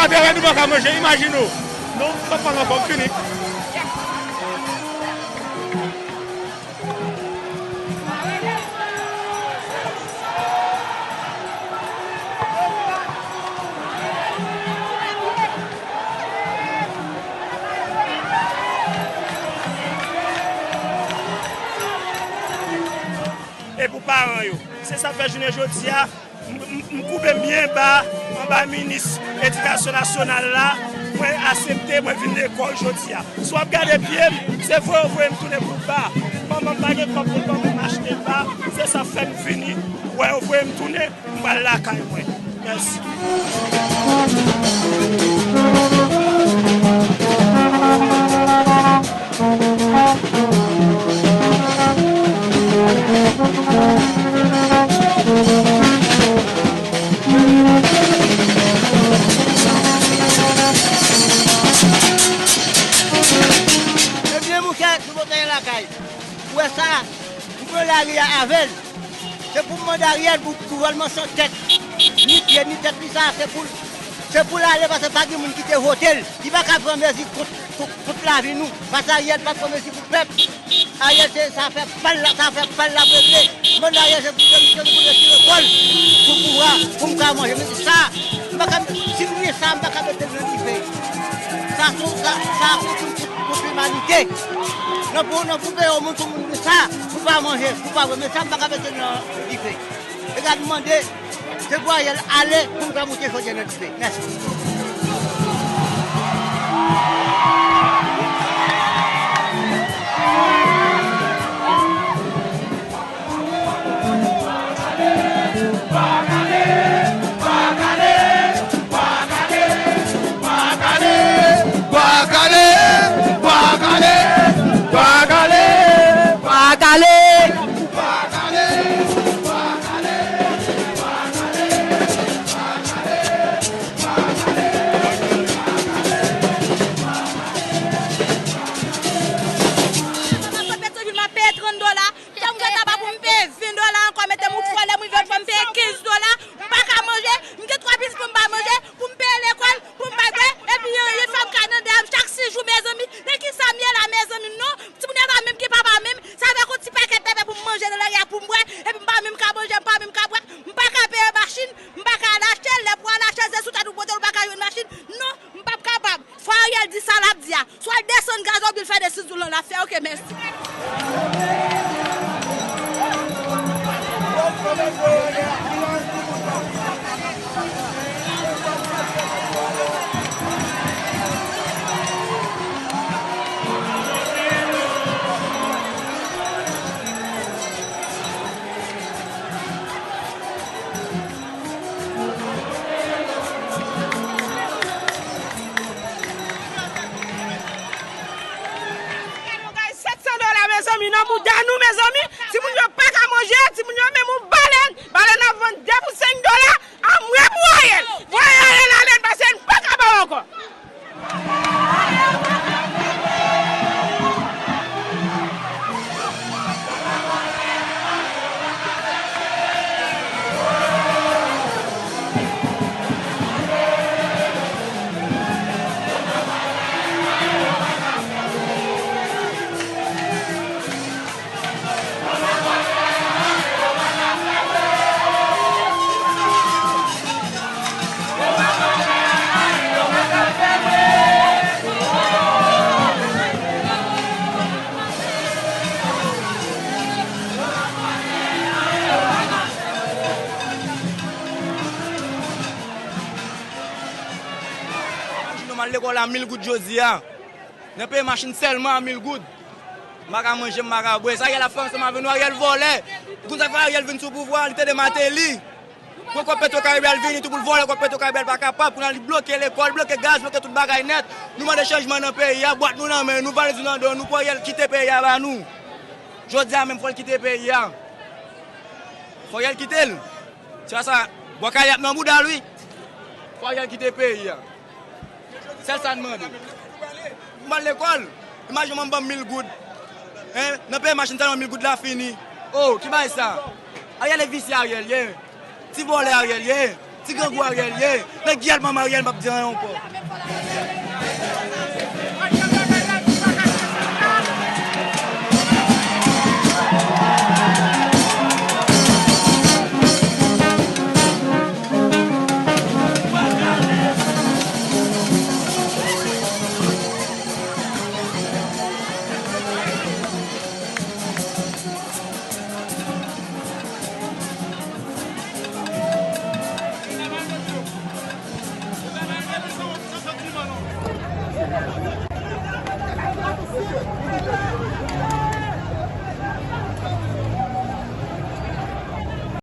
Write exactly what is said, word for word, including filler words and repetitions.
Apre nou pa ka manje, imajine w. Non, m p ap pale ankò, m fini. E pou paran yo. Se sa k fè jounen jodi a, m, m, m koube m byen ba anba minis edikasyon nasyonal la, mwen aksepte, mwen vin lekòl jodi a. Si w ap gade pye m, se vre yo voye m tounen pou ba. Manman m pa gen kòb pou l ban mwen m achte ba, se sa k fè m vini, w wè yo voye m tounen. M pral lakay mwen. Mèsi. Ebyen, monchè, nou pote lakay. Ou wè sa, nou pran lari a avè l. Se pou m mande Ariel pou gouvènman san tèt, ni pye, ni tèt li sa, se pou l, se pou l ale, paske pa gen moun ki te vote l. Li pa ka pran mezi kont, kont, kont lavi nou, paske Ariel pa t pran mezi pou pèp. Ariel se sa fè pa l la, sa fè pa l la regle. Mande Ariel se pou demisyon pou retire kò l sou pouvwa, pou m ka manje. Men sa, m pa ka, si m gen sa, m pa ka mete l nan dife. Sa sou, sa, sa sou tout, tout, tout limanite. Nan pou, nan pou peye yon moun, pou moun gen sa, pou pa manje, pou pa bwè. Men sa, m pa ka mete l nan dife. Egal mande, se pou Ariel ale, pou m ka moute chodyè nan dife. Mèsi. Pwa kale, pwa kale, pwa kale, pwa kale. Sa fè Petyonvil m ap peye trant dola. Janm gen taba pou m peye ven dola ankò, mete m ou fò lè m rive fò m peye kenz dola, m pa ka manje, m gen twa pitit pou m ba manje, pou m peye lekòl, pou m bay bwè, epi yon, yon fanm ka nan dèyè m chak sis jou, mezanmi, nan kisa m ye la, mezanmi, non, timoun yo pa menm gen papa menm, sa vle yon ti pakèt bèbè pou m manje nan lari a pou m bwè, epi m pa menm ka manje, m pa menm ka bwè, m pa ka peye machin, m pa ka al achte l, lè pou al achte l, se sou tèt ou pote l, ou pa ka jwenn machin, non, m p ap kapab. Fò Ariel di sa l ap di a. Swa l desann gazòl, oubyen l fè de sizou lan l ap fè. Oke, mèsi. Gade yon kay sèt san dola, mezanmi, nan mouda nou, mezanmi. Timoun yo pa ka manje, timoun yo menm yon balèn, balèn ap vann de pou senk dola. Anmwe pou Ariel. Voye Ariel ale, pase n pa ka ba w ankò. Machin nou m al lekòl a mil goud jodi a. Nan peye machin sèlman a mil goud. M pa ka manje, m pa ka bwè. Sa Ariel ap fè ansanm avè nou, Ariel vòlè. Ou konn sa k fè Ariel vin sou pouvwa, li te de Martelly. Pou kòb Petro Caribe al vini tou pou l vòlè kòb Petro Caribe, l pa kapab. Kounye a li bloke lekòl, bloke gaz, bloke tout bagay nèt. Nou mande chanjman nan peyi a, bwat nou nan men, nou valiz nou nan do nou, pou Ariel kite peyi a ba nou. Jodi a menm fò l kite peyi a. Fò Ariel kite l. Se pa sa, bò kale ap nan bouda l wi. Fò Ariel kite peyi a. Sèl sa n mande. M al lekòl. Imajine w ban m mil goud. Hein? Nan peye machin sèlman mil goud la fini. Oh, ki bagay sa? Ariel e visye Ariel ye. Ti vòlè Ariel ye. Ti grangou Ariel ye. Nan gyèl manman Ariel, m p ap di anyen ankò.